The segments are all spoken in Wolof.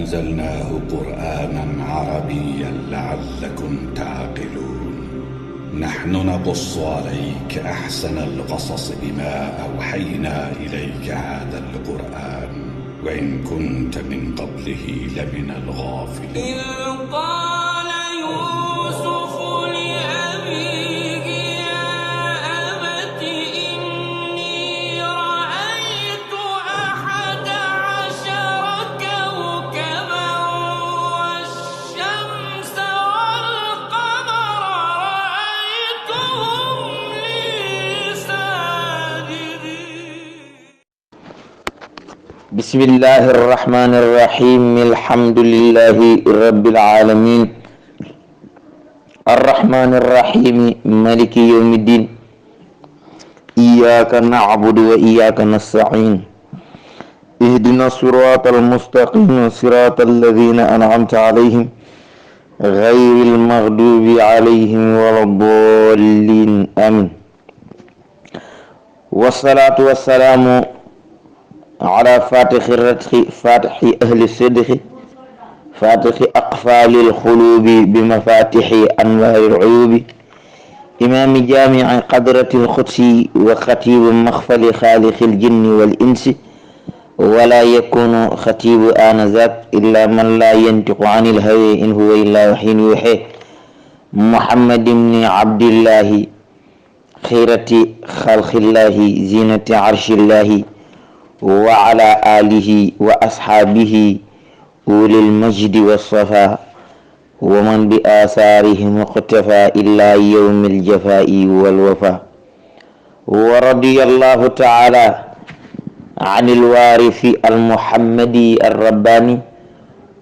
أنزلناه قرآنا عربيا لعلكم تعقلون. نحن نقص عليك أحسن القصص بما أوحينا إليك هذا القرآن وإن كنت من قبله لمن الغافلين. قال يوسف لأبيه يا أبت إني رأيت 11 كوكبا والشمس والقمر رأيتهم لي ساجدين. بسم الله الرحمن الرحيم. الحمد لله رب العالمين الرحمن الرحيم مالك يوم الدين. إياك نعبد وإياك نستعين. اهدنا الصراط المستقيم صراط الذين أنعمت عليهم غير المغضوب عليهم ولا الضالين آمين. والصلاة والسلام على فاتح الرتق فاتح أهل الصدق فاتح أقفال القلوب بمفاتح أنوار العيوب إمام جامع قدرة القدس وخطيب مخفل خالق الجن والإنس ولا يكون خطيب آنذاك إلا من لا ينطق عن الهوى إن هو إلا وحي يوحى. محمد بن عبد الله خيرة خلق الله زينة عرش الله وعلى آله وأصحابه أولي المجد والصفاء ومن بآثارهم اقتفى إلا يوم الجفاء والوفاء. ورضي الله تعالى عن الوارث المحمدي الرباني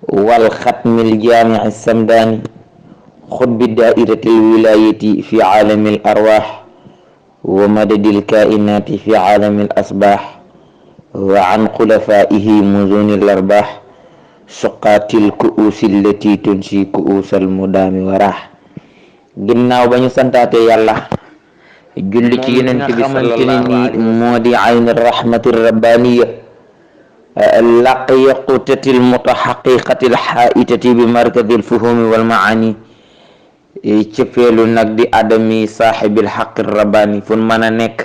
والختم الجامع السمداني خطب دائرة الولاية في عالم الأرواح ومدد الكائنات في عالم الأصباح وعن خلفائه مزون الأرباح سقات الكؤوس التي تنسي كؤوس المدام وراح. ginnaaw ba ñu santaate yàlla julli ci yonent bi sallallahu moo di ayn rahmati rabbaniya laq yaqutati almutahaqiqati alhaitati bi markadi alfuhumi walmaani cëppeelu nag di adami saaxibi alhaqi rabbani fun mën a nekk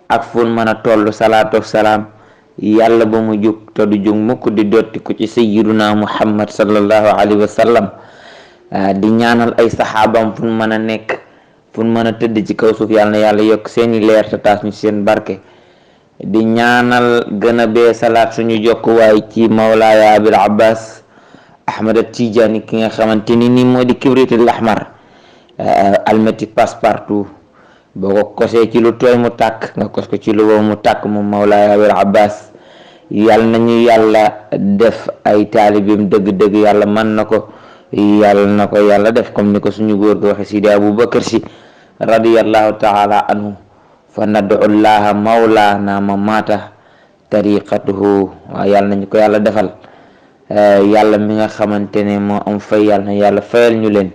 ak fun mën a toll salaatu wasalaam yàlla ba mu jug te du jug mukk di dotti ko ci sayyiduna muhammad sallallahu alayhi wa sallam di ñaanal ay saxaabam fu ñu mën a nekk fu ñu mën a tëdd ci kaw suuf yàlla na yàlla yokk seeni leer te taas ñu seen barke. di ñaanal gën a bee salaat suñu jokkuwaay ci mawlaaya abil abbas ahmad tijaani ki nga xamante ni moo di kibritul ahmar almati passe partout boo ko kosee ci lu tooy mu tàkk nga kos ko ci lu wow mu tàkk moom mawlaaya abil abbas. yàlla nañu yàlla def ay taalibim dëgg-dëgg yàlla mën na ko yàlla na ko yàlla def comme ni ko suñu góor gi waxe sidi abubakar si radiyallahu taala anhu fa nadu llaha mawlana ma mata tariqatuhu. waaw yàlla nañu ko yàlla defal. yàlla mi nga xamante ne moo am fay yàlla na yàlla fayal ñu leen.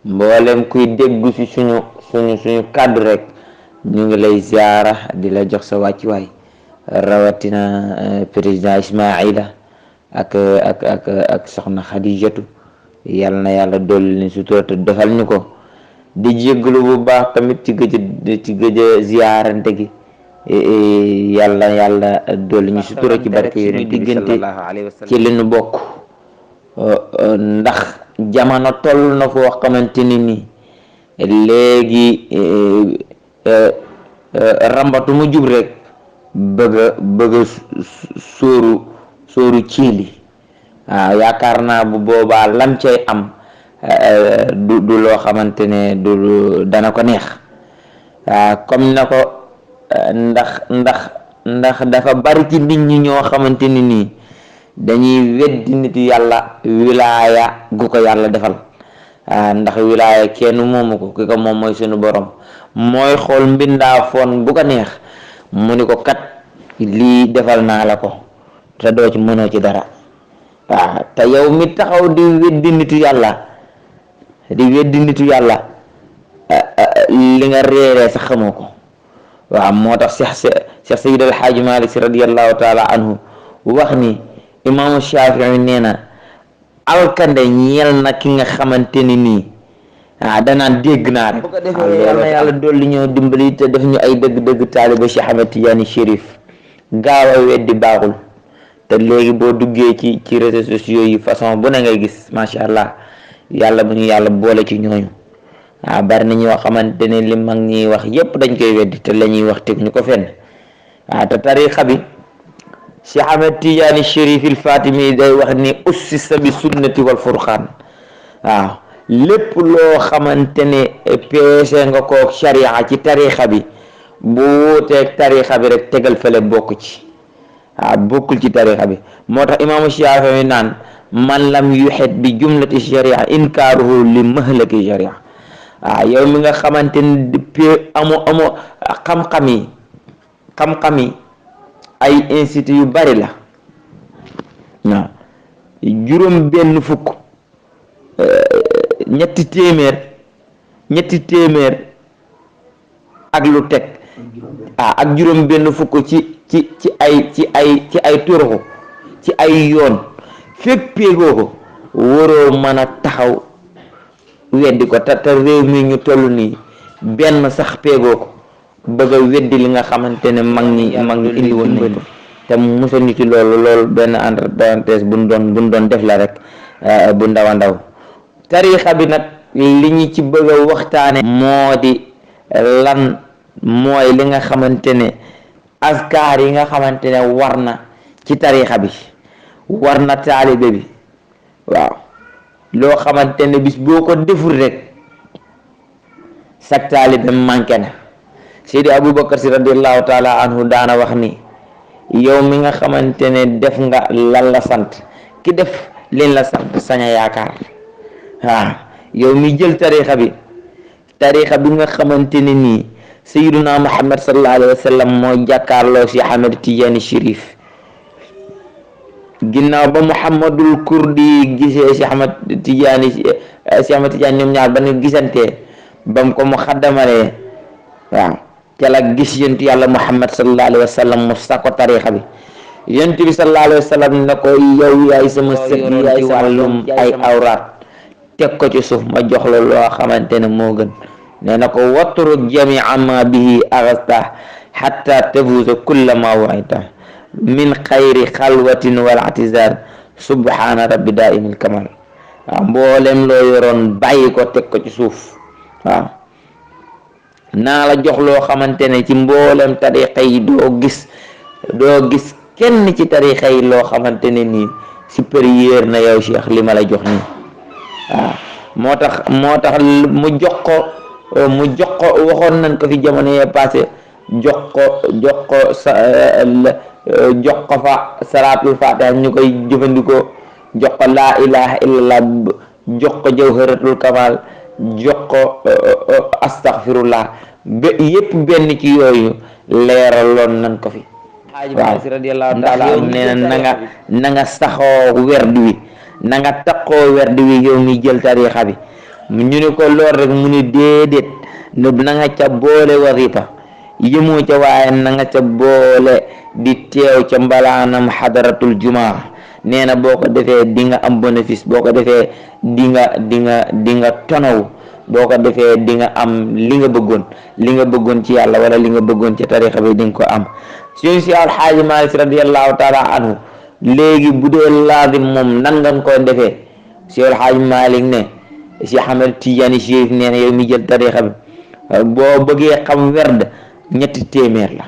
mboolem kuy déggu ci suñu kàddu rek ñu ngi lay ziara di la jox sa wàccuwaay rawatina président Ismaila ak soxna Xadijatu yàlla na yàlla dolli leen sutura te defal ñu ko. di jéggalu bu baax tamit ci gëj a ziarante gi yàlla dolli ñu sutura ci barke yonent bi sallallahu alayhi wa sallam ci li ñu bokk ndax jamono toll na foo xamante ni léegi rambatu mu jub rek bëgg a sóoru ciili. waaw yaakaar naa bu boobaa lam cay am du loo xamante ne du dana ko neex. comme na ko ndax dafa bari ci nit ñi ñoo xamante ni nii dañuy weddi nit yàlla wilaaya gu ko yàlla defal. ndax wilaaya kenn moomu ko ki ko moom mooy sunu borom mooy xool mbindaa foon bu ko neex mu ni ko kat lii defal naa la ko te doo ci mënoo ci dara. waaw te yow mi taxaw di weddi nitu yàlla li nga réeree sax xamoo ko. waaw moo tax Cheikh Seyd El Hadji Malick Sy radiyallahu taala anhu wax ni imaamu Shafii nee na alkande ñeel na ki nga xamante ni nii danaan dégg naa rek. bu ko defee yal na yàlla dolli ñoo dimbali te def ñu ay dëgg-dëgg taaliba Cheikh Ahmed Tidiane Chérif. gaaw a weddi baaxul te léegi boo duggee ci réseaux sociaux yi façon bu ne ngay gis macha allah yàlla bu ñu yàlla boole ci ñooñu bari na ñoo xamante ne li mag ñiy wax yépp dañ koy weddi te la ñuy wax teg ñu ko fenn te tariqa bi Cheikh Ahmed Tidiane Chérif il Fatimi day wax ni ussisa bi sunnati wal furqaan lépp loo xamante ne peese nga kook sharia ci tariqa bi bu wuuteeg tariqa bi rek tegal fële bokk ci bokkul ci tariqa bi moo tax imaamu Shaafi'i naan man lam yuxit bi jumlati sharia inkaaruhu li mahlaki sharia yow mi nga xamante ne amoo xam-xam yi ay institut yu bari la juróom benn fukk ñetti téeméer ak lu teg ak juróom benn fukk ci ay turuxu ci ay yoon fekk péegoo ko waroo mën a taxaw weddi ko te réew mi ñu toll nii benn sax péegoo ko bëgg a weddi li nga xamante ne mag ñi indi woon nañ ko te musal ñu ci loolu benn entre parenthèse buñ doon def la rek bu ndaw a ndaw tarixa bi nag li ñu ci bëgg a waxtaane moo di lan mooy li nga xamante ne askar yi nga xamante ne war na ci tarixa bi war na taalibe bi loo xamante ne bis boo ko deful rek sak taalibe manqué na. Seydi Aboubacar Si radiallahu taala anhu daana wax ni yow mi nga xamante ne def nga lan la sant ki def leen la sant sañ a yaakaar yow mi jël tarixa bi nga xamante ne nii Sayyiduna Muhammad sallallahu alayhi wa sallam moo jàkkaarloo si Ahmed Tidiane Chérif ginnaaw ba Muhammadul Kurdi gisee si Ahmed Tidiane ñoom ñaar ba ñu gisantee bam ko mu xaddamalee ca la gis yonent yàlla Muhammad sallallahu alayhi wa sallam mu sako tarixa bi yonent bi sallallahu alayhi wa sallam ne ko yow yaay sama sët yaay ci wàllum ay awraat teg ko ci suuf ma jox la loo xamante ne moo gën nee na ko watruk jamia ma bihi agasta hatta tafuza kulla ma waita min xayri xalwatin wal atizar subhana rabbi daimil kamal mboolem loo yoroon bàyyi ko teg ko ci suuf naa la jox loo xamante ne ci mboolem tarixa yi doo gis kenn ci tarixa yi loo xamante ne nii supérieur na yow Cheikh li ma la jox nii moo tax mu jox ko waxoon nañ ko fi jamono yee passé jox ko fa salaatul fatiha ñu koy jëfandikoo jox ko laa ilaha illallah jox ko jawharatul kamal jox ko astaghfirullah yépp benn ci yooyu leeraloon nañ ko fi radiyallahu taala nee na nga saxoo werd wi na nga taqoo werd wi yow mi jël tarixa bi ñu ne ko lool rek mu ni déedéet na nga ca boole wazifa yëmoo ca waaye na nga ca boole di teew ca mbalaanam xadaratul jumaa nee na boo ko defee di nga am bénéfice boo ko defee di nga tonaw boo ko defee di nga am li nga bëggoon ci yàlla wala li nga bëggoon ci tarixa bi di nga ko am suñu si alxaaji Maalik radiallahu taala anhu léegi bu dee laazim moom nan nga ko defee si alxaaji Maalik ne si Ahmed Tidiane Chérif nee na yow mi jël tarixa bi boo bëggee xam werd 3 téeméer la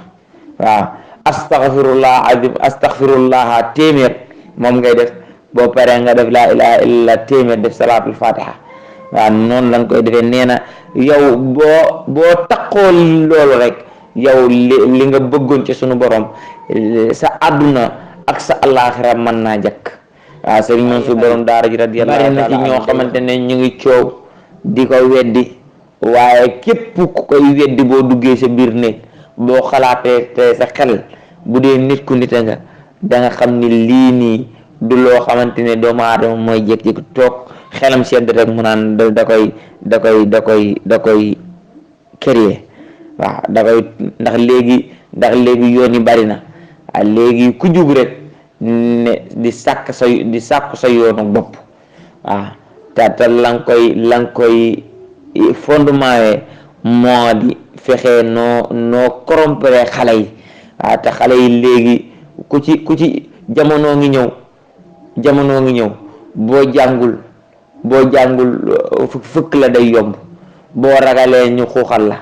astaghfirullah téeméer moom ngay def boo paree nga def laa ilaha illallah téeméer def salaatul fatiha noonu lañ koy defee nee na yow boo taqoo loolu rek yow li nga bëggoon ci sunu borom sa àdduna ak sa àllaaxira mën naa jëkk Sëriñ Mansuur borom daara ji radiyallahu bari na ci ñoo xamante ne ñu ngi coow di ko weddi waaye képp ku koy weddi boo duggee sa biir néeg boo xalaatee te sa xel bu dee nit ku nite nga da nga xam ni lii nii du loo xamante ne doomu aadama mooy jékki-jékki toog xelam sedd rek mu naan da koy créer ndax léegi yoon yi bari na léegi ku jug rek ne di sàkk sa yoonu bopp waaw te la nga koy fondement we moo di fexe noo corrompre xale yi waaw te xale yi léegi ku ci jamono ngi ñëw boo jàngul fëkk la day yomb boo ragalee ñu xuuxal la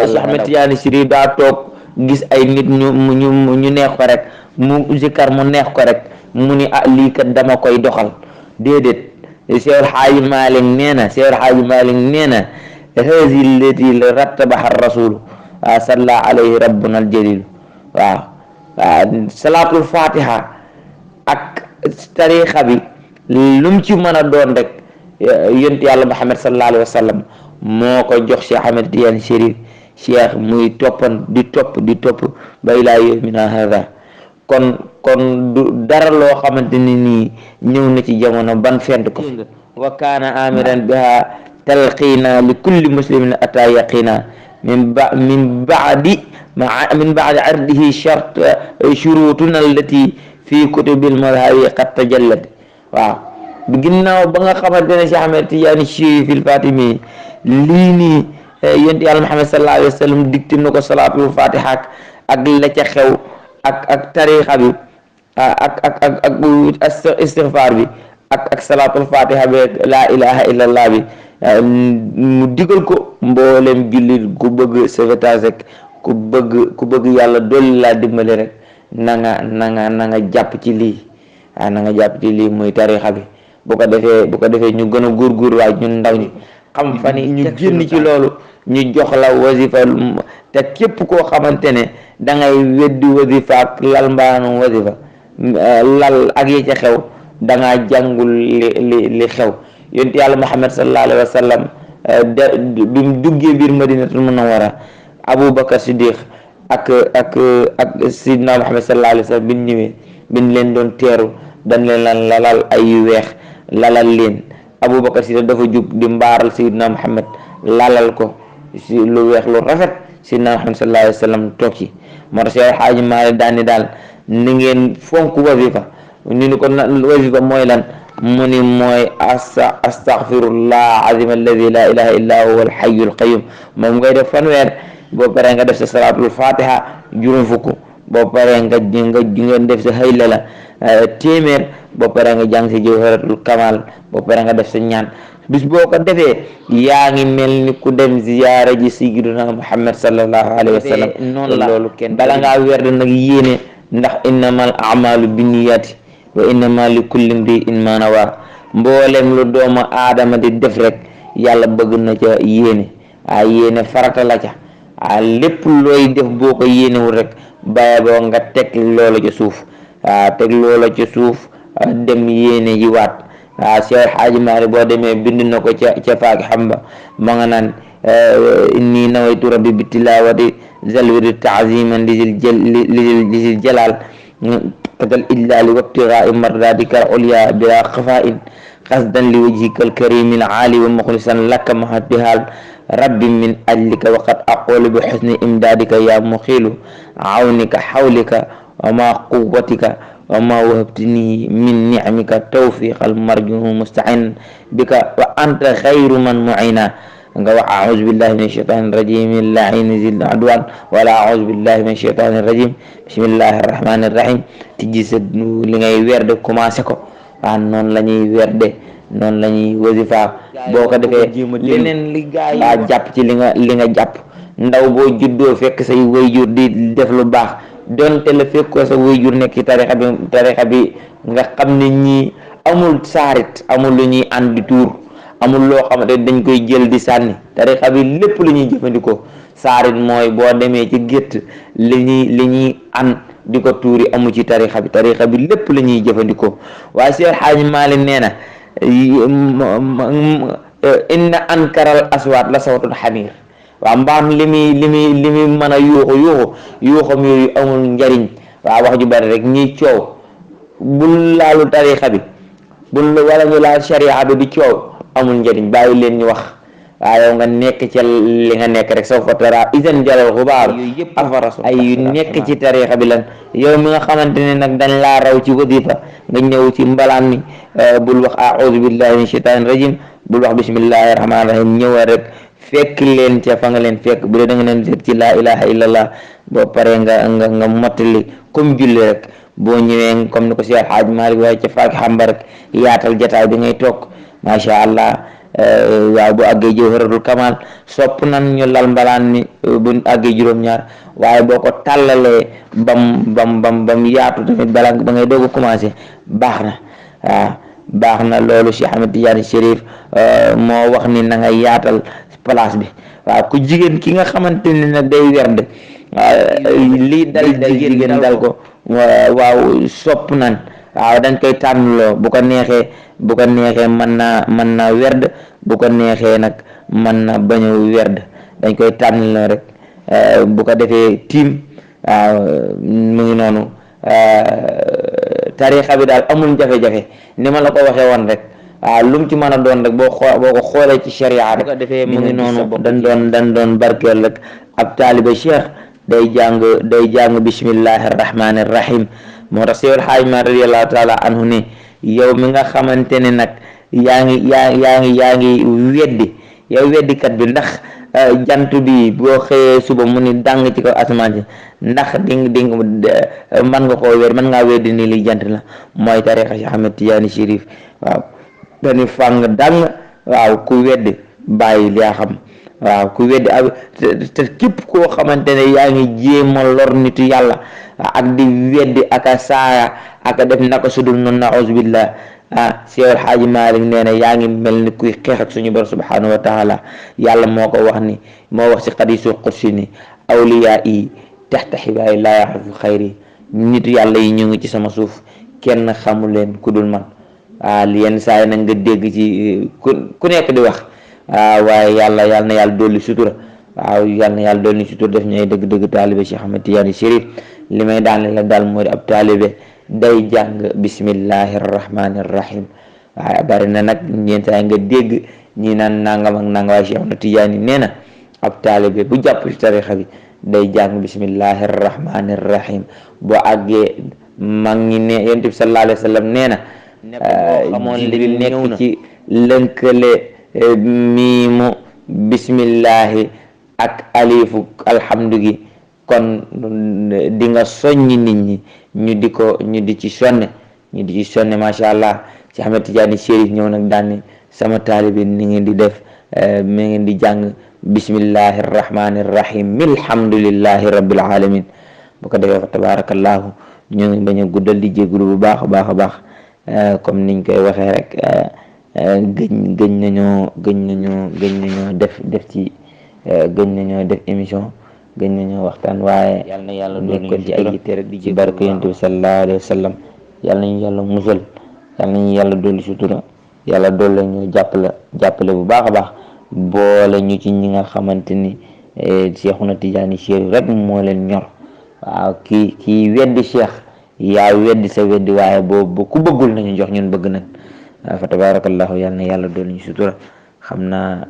Cheikh Ahmed Tidiane Chérif daa toog gis ay nit ñu neex ko rek mu zikar mu neex ko rek mu ni lii kat dama koy doxal déedéet Seydil Haaji Maalik nee na hazi allati rattabaha rasulu salla alayhi rabbuna aljalil waaw salaatul fatiha ak tarixa bi lum ci mën a doon rek yonent yàlla Muhammad sallallahu alayhi wa sallam moo ko jox Cheikh Ahmed Tidiane Chérif cheikh muy di topp ba ilaa yawmina hada kon du dara loo xamante ni nii ñëw na ci jamono ban fent ko wa kaana amiran biha talqina li kulli muslimin ata yaqina min ba'di ardihi shurutuna allati fi kutubil madhabi qad tajallat waaw ginnaaw ba nga xamante ne Cheikh Ahmed Tidiane Chérif al Fatimi lii nii yonent yàlla Muhammad sallallahu alayhi wa sallam dicté na ko salaatul fatiha ak la ca xew ak tarixa bi ak istighfar bi ak salaatul fatiha bi laa ilaha illallah bi mu digal ko mboolem jullit ku bëgg sauvetage rek ku bëgg yàlla dolli laa dimbali rek na nga jàpp ci lii na nga jàpp ci lii muy tarixa bi bu ko defee ñu gën a góorgóor waay ñun ndaw ñi xam fa ni ñu génn ci loolu ñu jox la wasifa te képp koo xamante ne da ngay weddi wasifa ak lal mbaanu wasifa lal ak yi ca xew da ngaa jàngul li xew yonent yàlla Muhammad sallallahu alayhi wa sallam bi mu duggee biir Madinatul Munawwara Aboubacar Siddiq ak Sidna Muhammad sallallahu alayhi wa sallam bi ñu ñëwee bi ñu leen doon teeru dañ leen lalal ay yu weex lalal leen Aboubacar Siddiq dafa jug di mbaaral Sidna Muhammad lalal ko si lu weex lu rafet Sidna Muhammad sallallahu alayhi wa sallam toog ci moo tax Seex Xaaji Maalik daal ni ngeen fonk wasifa ñu ni ko wasifa mooy lan mu ni mooy astaghfirullah azim alladi la ilaha illa huwa alhayyul qayyum moom ngay def fanweer boo paree nga def sa salaatul fatiha juróom fukk boo paree nga def sa haylala téeméer boo paree nga jàng sa jawharatul kamal boo paree nga def sa ñaan bis boo ko defee yaa ngi mel ni ku dem ziyaara ji sayyidina Muhammad sallallahu alayhi wa sallam noonu la loolu kenn bala ngaa werd nag yéene ndax innamal a'malu binniyati wa innama li kulli imri'in ma nawa mboolem lu doomu aadama di def rek yàlla bëgg na ca yéene yéene farata la ca lépp looy def boo ko yéenewul rek bàyyi boo nga teg loola ca suuf dem yéene ji waat Cheikh Xaaji Maalik boo demee bind na ko ca faaki xamba ma nga naan inni nawaytu rabbi bi tilawati zalwiri taaziman lizil jalal kadal illali wabtigai mardatika ulya bila xafain qasdan li wajhika alkarimi alali wa muxlisan laka mahatihal rabbi min ajlika waqad aqulu bi xusni imdadika ya muxilu awnika xawlika wa ma quwatika wa ma wahabtini min nicmika tawfiqa almarjuu mustain bika wa anta xayru man muina nga wax a'uuzu billahi min ashaytani rajim al-la'ini zil adwan wala a'uuzu billahi min ashaytani rajim bismillahi arrahmani irrahim tijji sa li ngay werde commencé ko noonu la ñuy werde noonu la ñuy wasifa boo ko defee leneen li gaay jàpp ci li nga jàpp ndaw boo juddoo fekk say wayjur di def lu baax donte la fekkoo sa wayjur nekk ci tarixa bi nga xam ne ñii amul saarit amul lu ñuy ànd di tuur amul loo xamante dañ koy jël di sànni tarixa bi lépp lu ñuy jëfandikoo saarit mooy boo demee ci gétt li ñuy an di ko tuuri amu ci tarixa bi lépp la ñuy jëfandikoo waaye Seex Xaaji Maalik nee na inna ankaral aswaat la sawtul xamir waaw mbaam li muy mën a yuuxam yooyu amul njariñ waaw wax ju bari rek ñiy coow bul laalu tarixa bi wala ñu laal sharia bi di coow amul njariñ bàyyi leen ñu wax yow nga nekk ci li nga nekk rek sawfa tara idan jalal xubaar yooyu yëpp ay yu nekk ci tarixa bi lan yow mi nga xamante ne nag dañ laa raw ci wadifa nga ñëw ci mbalaan mi bul wax a'udhu billahi min shaytanir rajim bul wax bismillahi rahmani rahim ñëwal rek fekk leen ca fa nga leen fekk bu dee da nga leen fekk ci laa ilaha illallah boo paree nga mottali comme julli rek boo ñëwee comme ni ko si Alxaaj Maalik waaye ca faaki xamba rek yaatal jataay bi ngay toog macha allah waaw bu àggee jawharatul kamal sopp nan ñu lal mbalaan mi bu àggee juróom-ñaar waaye boo ko tàllalee bam yaatu tamit balaa ba ngay doog a commencé baax na waaw baax na loolu Cheikh Ahmed Tidiane Chérif moo wax ni na nga yaatal place bi waaw ku jigéen ki nga xamante ne nag day werd lii dal jigéen dal ko waaw sopp nan waaw dañ koy tànnloo bu ko neexee mën naa werd bu ko neexee nag mën na bañ a werd dañ koy tànnloo rek bu ko defee tiim waaw mu ngi noonu tarixa bi daal amul jafe-jafe ni ma la ko waxee woon rek waaw lu mu ci mën a doon rek boo ko xoolee ci sharia rek mu ngi noonu dañ doon barkeel rek ab taaliba cheikh day jàng bismillahi rahmani rahim moo tax Seydil Haaji Maalik radiyallahu taala anhu ni yow mi nga xamante ne nag yaa ngi weddikat bi ndax jant bi boo xëyee suba mu ni dàng ci kaw asamaan si ndax di man nga koo mën ngaa weddi ni li jant la mooy tarixa Cheikh Ahmed Tidiane Chérif waaw dañu fàng dàng waaw ku weddi bàyyi yaa xam waaw ku weddi te képp koo xamante ne yaa ngi jéema lor nitu yàlla ak di weddi ak a saaya ak a def naka sudul noonu na'uuzu billah Seydil Haaji Maalik nee na yaa ngi mel ni kuy xeex ak suñu borom subhanahu wa taala yàlla moo wax ci hadiisul qudsi ni awliyaa yi tahta hibaay laa ya'rifu xayri nitu yàlla yi ñu ngi ci sama suuf kenn xamu leen ku dul man yenn saa yi nag nga dégg ci ku nekk di wax waaye yàlla na yàlla dolli sutura yàlla na yàlla dolli sutura def ñooy dëgg-dëgg taalibe Cheikh Ahmed Tidiane Chérif li may daane la daal moo di ab taalibe day jàng bismillahi rahmani rahim waaye bari na nag ñeent saa nga dégg ñi naan nangam ak nangam waaye Cheikh Ahmed Tidiane nee na ab taalibe bu jàpp ci tarixa bi day jàng bismillahi rahmani rahim boo àggee mag ñi ne yonent bi sallallahu alayhi wa sallam nee na xamoon li nekk ci lënkale miimu bismillahi ak alifu alhamdu gi kon di nga soññi nit ñi ñu di ci sonne macha allah Cheikh Ahmed Tidiane Chérif ñëw nag daanni sama taalibi ni ngeen di def mi ngeen di jàng bismillahi rahmani rahim alhamdulillahi rabbil alamin bu ko defee fa tabarakallahu ñu ngi bañ a guddal di jégalu bu baax a baax comme niñ koy waxee rek gëñ nañoo def émission gëñ nañoo waxtaan waaye yal na yàlla nekkoon ci ay yitte rek di ci barke yonent bi sallallahu alayhi wa sallam yal nañu yàlla musal yal nañu yàlla dolli sutura yàlla doole ñu jàppale bu baax a baax boole ñu ci ñi nga xamante ni Cheikhuna Tidiane Chérif rek moo leen ñor waaw kii weddi cheikh yaa weddi sa weddi waaye boobu ku bëggul nañu jox ñun bëgg nañ fa tabarakallahu yal na yàlla dool ñu sutura xam naa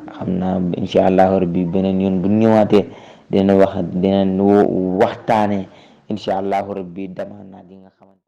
insha allahu rabbi beneen yoon bu ñëwaatee dina waxtaane insha allahu rabbi dama naa di nga xamante